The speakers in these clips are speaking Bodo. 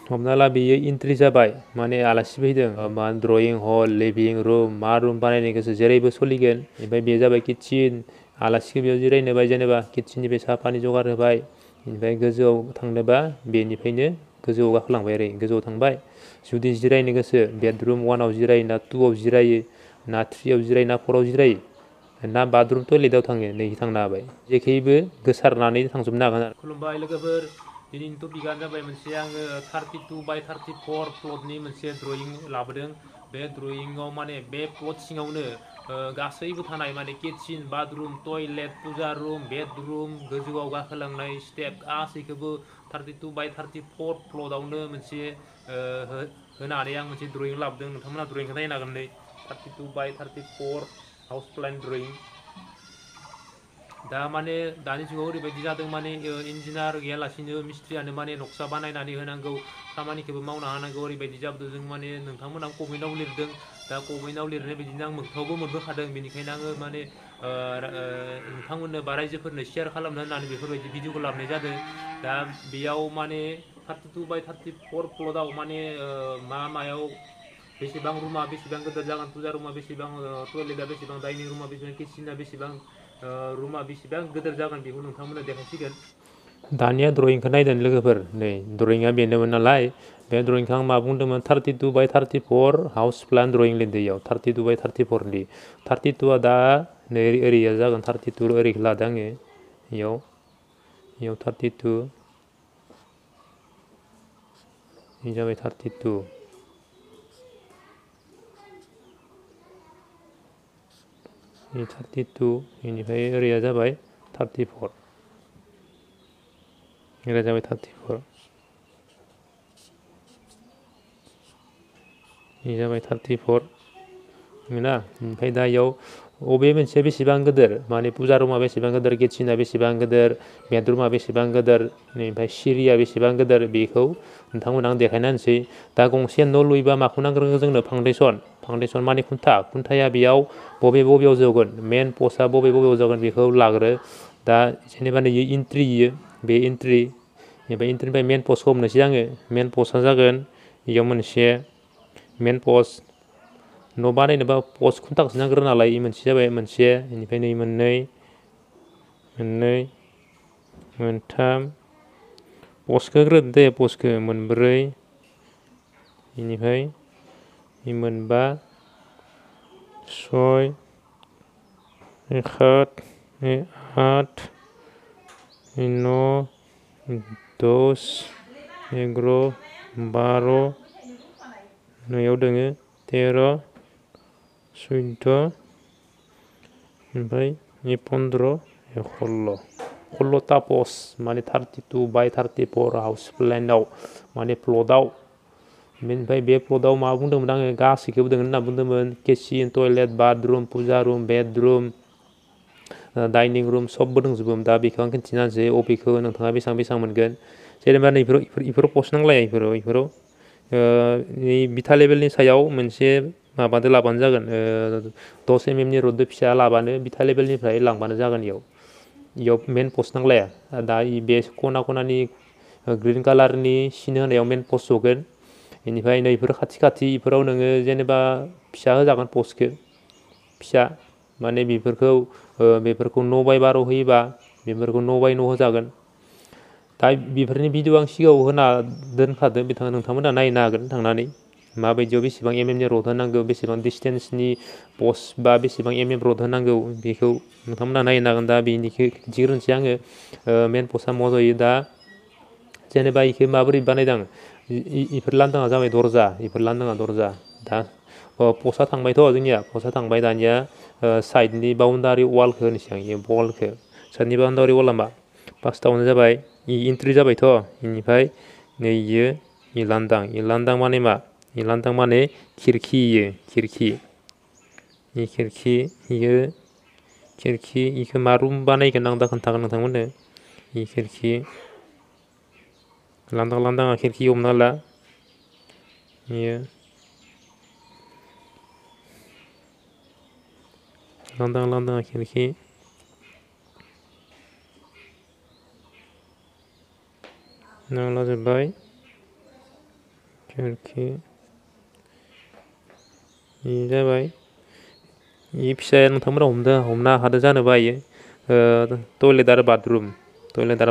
हमना ला बेयो एन्ट्रि जाबाय माने आलासि फैदों मा ड्रयिं हल लिभिं रुम मा रुम बानायनो गोसो जेरैबो सोलिगोन ओमफ्राय बे जाबाय किटचेन आलासिखौ बेयाव जिरायनो होबाय जेनेबा किटचेननिफ्राय साहा पानि जगार होबाय ओमफ्राय गोजौआव थांनोबा बेनिफ्रायनो गोजौआव गाखोलांबाय ओरै गोजौआव थांबाय जुदि जिरायनो गोसो बेडरुम 1आव जिरायो ना 2आव जिरायो ना 3आव जिरायो ना 4आव जिरायो ना बाथरुम टयलेटआव थाङो नै थांनो हाबाय जेखैबो गोसारनानै थांजोबनो हागोन आरो खुलुमबाय लोगोफोर दिनैनि टपिकआनो जाबाय मोनसे आङो 32x34 प्लटनि मोनसे ड्रयिं लाबोदों बे ड्रयिंआव माने बे प्लट सिङावनो गासैबो थानाय माने किटचेन बाथरुम टयलेट पुजा रुम बेडरुम गोजौआव गाखोलांनाय स्टेप गासैखौबो 32x34 प्लटआवनो मोनसे होनानै आं मोनसे ड्रयिं लाबोदों नोंथांमोना ड्रयिंखौ नायनो हागोन नै 32x34 हाउस प्लान ड्रयिं दा माने दानि जुगाव ओरैबायदि जादों माने इन्जिनियार गैयालासिनो मिस्ट्रियानो माने नक्सा बानायनानै होनांगौ खामानिखौबो मावना होनांगौ ओरैबायदि जाबोदों जों माने नोंथांमोना कमेन्टआव लिरदों दा कमेन्टआव लिरनाय बायदिनो आं मोगथाङावबो मोनबोखादों बेनिखायनो आङो माने नोंथांमोननो बा रायजोफोरनो शेयार खालामनो होननानै बेफोरबायदि भिडिअखौ लाबोनाय जादों दा बेयाव माने 32x34 प्लटआव माने मायाव बेसेबां रुमा बेसेबां गिदिर जागोन पुजा रुमा बेसेबां टयलेटआ बेसेबां डाइनिं रुमा बेसेबां किचेना बेसेबां रुमा बेसेबां गिदिर जागोन बेखौ नोंथांमोना देखायसिगोन दानिया ड्रयिंखौ नायदों लोगोफोर नै ड्रयिंआ बेनोमोन नालाय बे ड्रयिंखौ आं मा बुंदोंमोन 32x34 हाउस प्लान ड्रयिं लिरदों इयाव 32x34 32आ दा नै ओरैया जागोन 32 ओरैखौ लादों आङो इयाव 32 इ जाबाय 32 32 बेनिफ्राय ओरैया जाबाय 34 ओरै जाबाय 34 इ जाबाय 34 ना ओमफ्राय दा इयाव अबे मोनसे बेसेबां गिदिर माने पुजा रुमा बेसेबां गिदिर किटचेना बेसेबां गिदिर बेडरुमा बेसेबां गिदिर ओमफ्राय सिरिया बेसेबां गिदिर बेखौ नोंथांमोना आं देखायना होनोसै दा गंसे न' लुयोबा माखौ नांग्रोगौ जोंनो फाउन्डेसन माने खुन्थाया बेयाव बबेयाव जगोन मेन पस्टआ बबेयाव जगोन बेखौ लाग्रो दा जेनेबा नै एन्ट्रि बे एन्ट्रि ओमफ्राय एन्ट्रिनिफ्राय मेन पस्टखौ हमनोसै आङो मेन पस्टआ जागोन बेयाव मोनसे मेन पस्ट न' बानायनोबा पस्ट खुन्थाखौसो नांग्रो नालाय मोनसे जाबाय मोनसे बेनिफ्राय नै मोननै मोनथाम पस्टखौ ग्रोदो दे पस्टखौ मोनब्रै बेनिफ्राय मोनबा 6 7 8 9 10 11 12 नैयाव दोङो 13 14 ओमफ्राय 15 16ता पस्ट माने 32x34 हाउस प्लेनाव माने प्लटआव बेनिफ्राय बे प्लटआव मा बुंदोंमोन आङो गासैखौबो दोङो होनना बुंदोंमोन किचेन टयलेट बाथरुम पुजा रुम बेडरुम डाइनिं रुम सबबो दंजोबो दा बेखौ आं खिन्थिना होनोसै अबेखौ नोंथाङा बेसेबां मोनगोन जेनेबा नैफोराव पस्ट नांलाया इफोराव बिथा लेभेलनि सायाव मोनसे माबादो लाबानो जागोन 10 mm नि रडदो फिसा लाबानो बिथा लेभेलनिफ्राय लांबानो जागोन इयाव मेन पस्ट नांलाया दा बे खनानि ग्रिन कालारनि सिन होनायाव मेन पस्ट जगोन बेनिफ्राय नैफोर खाथि इफोराव नोङो जेनेबा फिसा होजागोन पस्टखौ फिसा माने बेफोरखौ न' बाय 12 होयोबा बेफोरखौ न' बाय न' होजागोन दा बेफोरनि भिडिअ आं सिगाङाव होना दोनखादों नोंथांमोना नायनो हागोन थांनानै माबायदियाव बेसेबां एमएमनि रड होनांगौ बेसेबां डिसटेन्सनि पस्ट बा बेसेबां एमएम रड होनांगौ बेखौ नोंथांमोना नायनो हागोन दा बेनिखौ खिन्थिग्रोनोसै आङो मेन पस्टआ मा जायो दा जेनेबा बेखौ माबोरै बानायदों इफोर लांदाङा जाबाय दरजा दा पस्टआ थांबायथ' जोंनिया पस्टआ थांबाय दानिया साइडनि बाउन्डारि वालखौ होनोसै आं वालखौ साइडनि बाउन्डारि वालआ मा फार्स्टआवनो जाबाय एन्ट्रि जाबायथ' बेनिफ्राय नै इ लांदां माने मा लांदां माने खिरखि इखौ मा रुम बानायगोन आं दा खोन्थागोन नोंथांमोननो इ खिरखि लांदाङा खिरखि हमना ला इयो लांदाङा खिरखि लाजोब्बाय खिरखि इ जाबाय इ फिसाया नोंथांमोना हमनो हादो जानो बायो टयलेट आरो बाथरुम टयलेट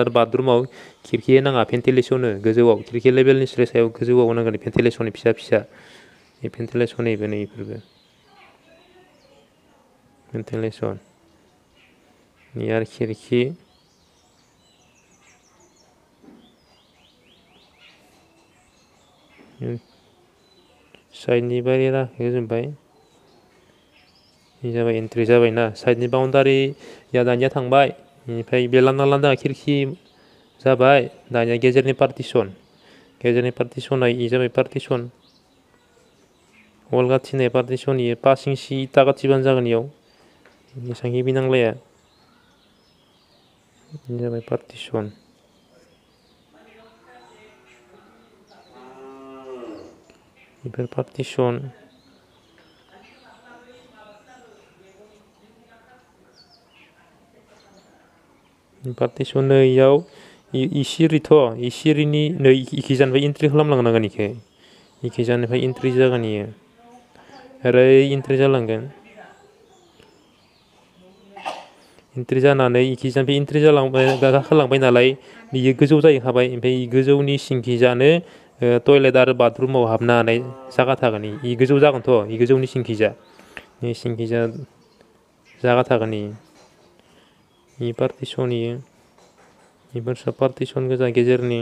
आरो बाथरुमाव खिरखि नाङा भेन्टिलेसन गोजौआव खिरखि लेभेलनिस्राय सायाव गोजौआव नांगोन भेन्टिलेसन फिसा बे भेन्टिलेसन इफोरबो भेन्टिलेसन आरो खिरखि साइडनि बारिया होजोबबाय बे जाबाय एन्ट्रि जाबायना साइडनि बाउन्डारिया दानिया थांबाय बेनिफ्राय बे लांदां खिरखि जाबाय दानिया गेजेरनि पार्टिसना इ जाबाय पार्टिसन वाल गाथिनाय पार्टिसन इयो 5 इंसि इटा गाथिबानो जागोन इयाव एसां हेभि नांलाया इ जाबाय पार्टिसन बेफोर पार्टिसन इयाव इसिरिनि नै इखिजानिफ्राय एन्ट्रि खालामलांनांगोन इखिजानिफ्राय एन्ट्रि जागोन इयो ओरै एन्ट्रि जालांगोन एन्ट्रि जानानै इखिजानिफ्राय एन्ट्रि जालांबाय गाखोलांबाय नालाय इयो गोजौ जाहैखाबाय ओमफ्राय गोजौनि सिंखिजानो टयलेट आरो बाथरुमाव हाबनो हानाय जागा थागोन इ गोजौ जागोनथ' इ गोजौनि सिंखिजा जागा थागोन इ पार्टिसन इयो इफोर पार्टिसन गोजा गेजेरनि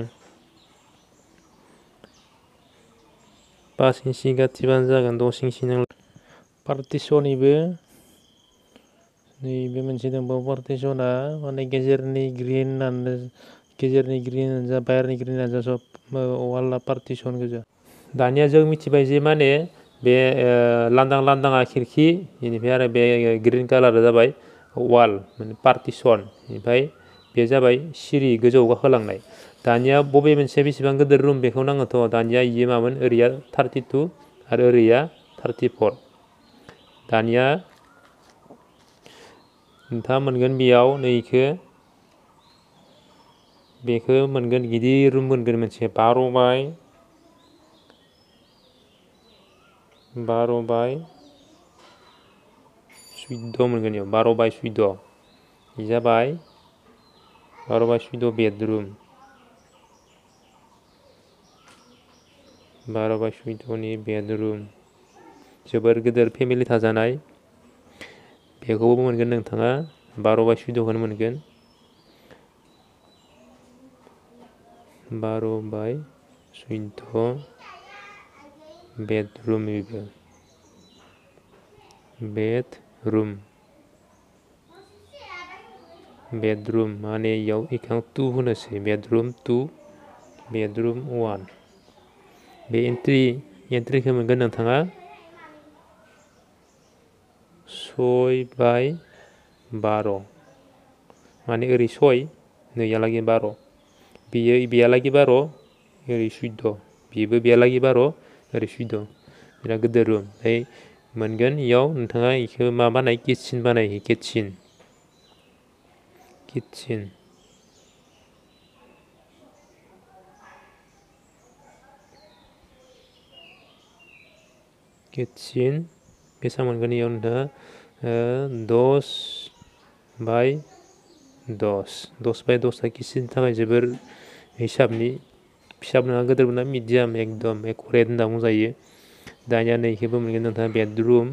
5 इंसि गाथिबानो जागोन 10 इंसि नांला पार्टिसन इबो नैबे मोनसे दंबावो पार्टिसना माने गेजेरनि ग्रिनानो जा बाहेरनि ग्रिनानो जा सब वालआ पार्टिसन गोजा दानिया जों मिथिबाय जे माने बे लांदाङा खिरखि बेनिफ्राय आरो बे ग्रिन कालारा जाबाय वाल माने पार्टिसन ओमफ्राय बे जाबाय सिरि गोजौआव गाखोलांनाय दानिया बबे मोनसे बेसेबां गिदिर रुम बेखौ नाङोथ' दानिया इयो मामोन ओरैया 32 आरो ओरैया 34 दानिया नोंथाङा मोनगोन बेयाव बेखौ मोनगोन गिदिर रुम मोनगोन मोनसे 12 बाय 14 मोनगोन इयाव 12 बाय 14 इ जाबाय 12 बाय 14 बेडरुम 12 बाय 14नि बेडरुम जोबोर गिदिर फेमिलि थाजानाय बेखौबो मोनगोन नोंथाङा 12 बाय 14खौनो मोनगोन 12 बाय 14 बेडरुम बेबो बेडरुम माने इयाव इखां 2 होनोसै बेडरुम 2 बेडरुम 1 बे एन्ट्रिखौ मोनगोन नोंथाङा 6 बाय 12 माने ओरै 6 नैयालागै 12 बेयालागै 12 ओरै 14 बेबो बेयालागै 12 ओरै 14 बिराद गिदिर रुम ओमफ्राय मोनगोन इयाव नोंथाङा इखौ मा बानाय किटचेन बानायो किटचेन बेसेबां मोनगोन इयाव नोंथाङा 10 बाय 10 किटचेननि थाखाय जोबोर हिसाबनि फिसाबो नङा गिदिरबो नङा मिडियाम एकदम एकुरेट होनना बुंजायो दानिया नैखौबो मोनगोन नोंथाङा बेडरुम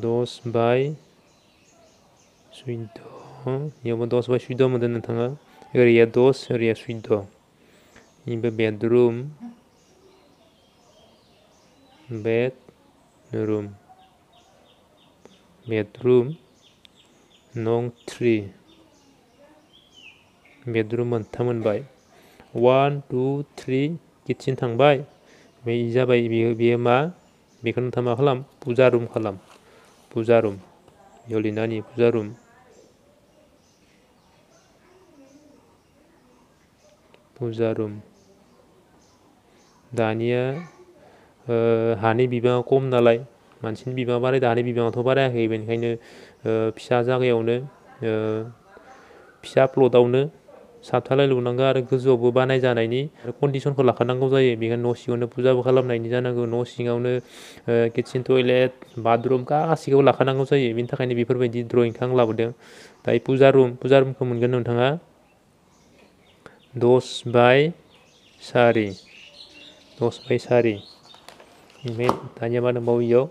10 बाय 14 इयावबो 10 बाय 14 मोनदों नोंथाङा ओरैया 10 ओरैया 14 इबो बेडरुम नं 3 बेडरुम मोनथाम मोनबाय 1 2 3 किटचेन थांबाय ओमफ्राय जाबाय बेयो मा बेखौ नोंथाङा मा खालाम फुजा रुम बेयाव लिरनानै फुजा रुम दानिया हानि बिबाङा खम नालाय मानसिनि बिबाङा बारायदों हानि बिबाङाथ' बारायाखै बेनिखायनो फिसा जागायावनो फिसा प्लटआवनो साबथालाय लुनांगौ आरो गोजौआवबो बानाय जानायनि कन्डिसनखौ लाखानांगौ जायो। बेखायनो न' सिङावनो फुजाबो खालामनायनि जानांगौ, न' सिङावनो किटचेन टयलेट बाथरुम गासिखौबो लाखानांगौ जायो। बेनि थाखायनो बेफोरबायदि ड्रयिंखौ आं लाबोदों। दायो पुजा रुमखौ मोनगोन नोंथाङा 10 बाय 4 10 बाय 4। ओमफ्राय दानिया मा दंबावो इयाव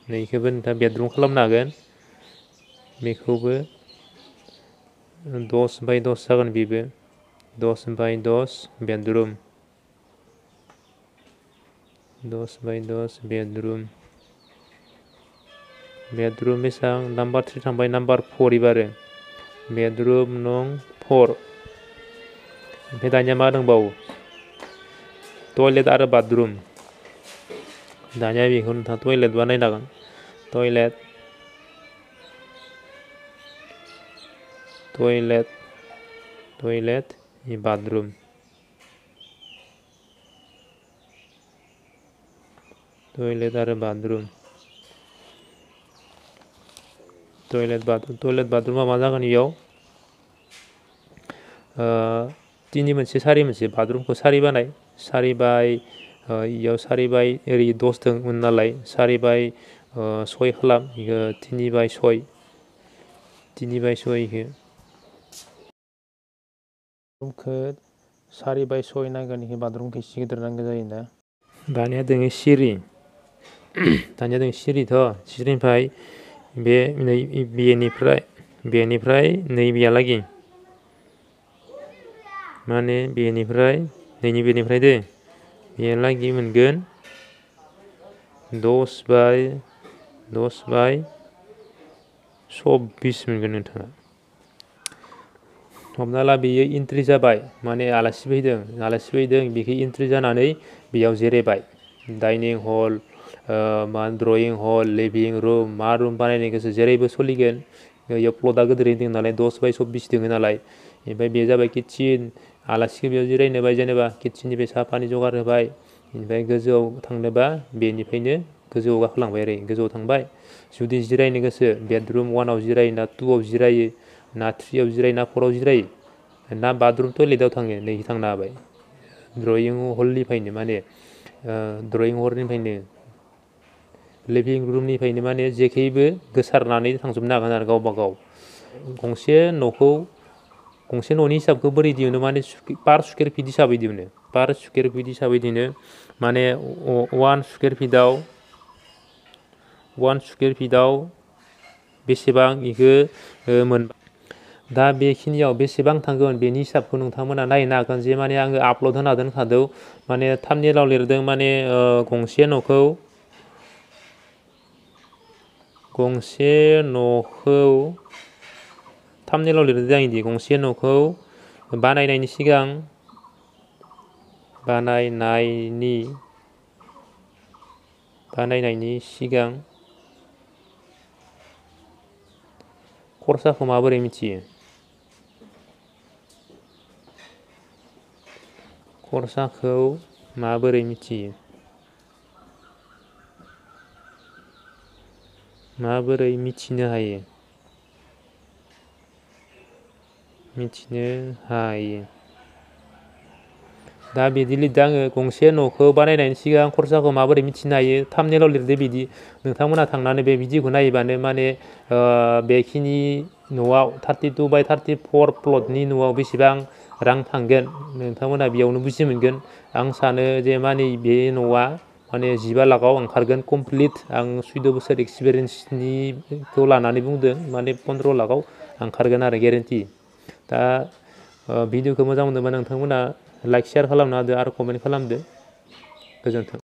नैखौबो नोंथाङा बेडरुम खालामनो हागोन। बेखौबो 10 बाय 10 जागोन। बेबो 10 बाय 10 बेडरुम, 10 बाय 10 बेडरुम बेसेबां नाम्बार 3 थांबाय, नाम्बार 4 एबारो बेडरुम नं 4। ओमफ्राय दानिया मा दंबावो टयलेट आरो बाथरुम। दानिया बेखौ नोंथाङा टयलेट बानायनो हागोन। टयलेट बाथरुम, टयलेट आरो बाथरुम, टयलेट बाथरुमा मा जागोन इयाव 3 मोनसे 4 मोनसे बाथरुमखौ 4 बानाय। 4 बाय इयाव 4 बाय ओरै 10 दंमोन नालाय 4 बाय 6 खालाम। इखौ 3 बाय 6 इखौ रुमखौ 4 बाय 6 नांगोन। इखौ बाथरुमखौ एसे गिदिर नांगौ जायोना। दानिया दोङो सिरि सिरिनिफ्राय बेनिफ्राय नैबेहालागै माने बेनिफ्राय बेहालागै मोनगोन 10 बाय 24 मोनगोन नोंथाङा। हमना ला बेयो एन्ट्रि जाबाय, माने आलासि फैदों बेखौ एन्ट्रि जानानै बेयाव जिरायबाय। डाइनिं हल, ड्रयिं हल, लिभिं रुम, मा रुम बानायनो गोसो जेरैबो सोलिगोन। बेयाव प्लटआ गोदोरै दङ नालाय 10 बाय 24 दङ नालाय। ओमफ्राय बे जाबाय किटचेन, आलासिखौ बेयाव जिरायनो होबाय, जेनेबा किटचेननिफ्राय साहा पानि जगार होबाय। ओमफ्राय गोजौआव थांनोबा बेनिफ्रायनो गोजौआव गाखोलांबाय ओरै गोजौआव थांबाय। जुदि जिरायनो गोसो बेडरुम 1आव जिरायो ना 2आव जिरायो ना 3आव जिरायो ना 4आव जिरायो ना बाथरुम टयलेटआव थाङो नै थांनो हाबाय। ड्रयिं हलनिफ्रायनो माने लिभिं रुमनिफ्रायनो माने जेखैबो गोसारनानै थांजोबनो हागोन आरो गावबा गाव। गंसे न'नि हिसाबखौ बोरै दिहुनो माने पार स्कुवेर फिट हिसाबै दिहुनो। माने 1 स्कुवेर फिटआव बेसेबां इखौ दा बेखिनियाव बेसेबां थांगोन बेनि हिसाबखौ नोंथांमोना नायनो हागोन। जे माने आङो आपलड होना दोनखादों। माने थाम्बनेइलाव लिरदों माने गंसे न'खौ थाम्बनेइलाव लिरदों आं इदि गंसे न'खौ बानायनायनि सिगां खरसाखौ माबोरै मिथियो? माबोरै मिथिनो हायो? दा बिदि लिरदों आङो गंसे न'खौ बानायनायनि सिगां खरसाखौ माबोरै मिथिनो हायो। थाम्बनेइलाव लिरदो बिदि। नोंथांमोना थांनानै बे भिडिअखौ नायोबानो माने बेखिनि न'आव 32 बाय 34 प्लटनि न'आव बेसेबां रां थांगोन नोंथांमोना बेयावनो बुजि मोनगोन। आं सानो जे माने बे न'आ माने 15 लाखआव ओंखारगोन कमप्लिट। आं 14 बोसोर एक्सपिरियेन्सनिखौ लानानै बुंदों। माने 15 लाखआव ओंखारगोन आरो गेरेन्टि। दा भिडिअखौ मोजां मोनदोंबा नोंथांमोना लाइक शेयार खालामना होदो आरो कमेन्ट खालामदो। गोजोन्थों।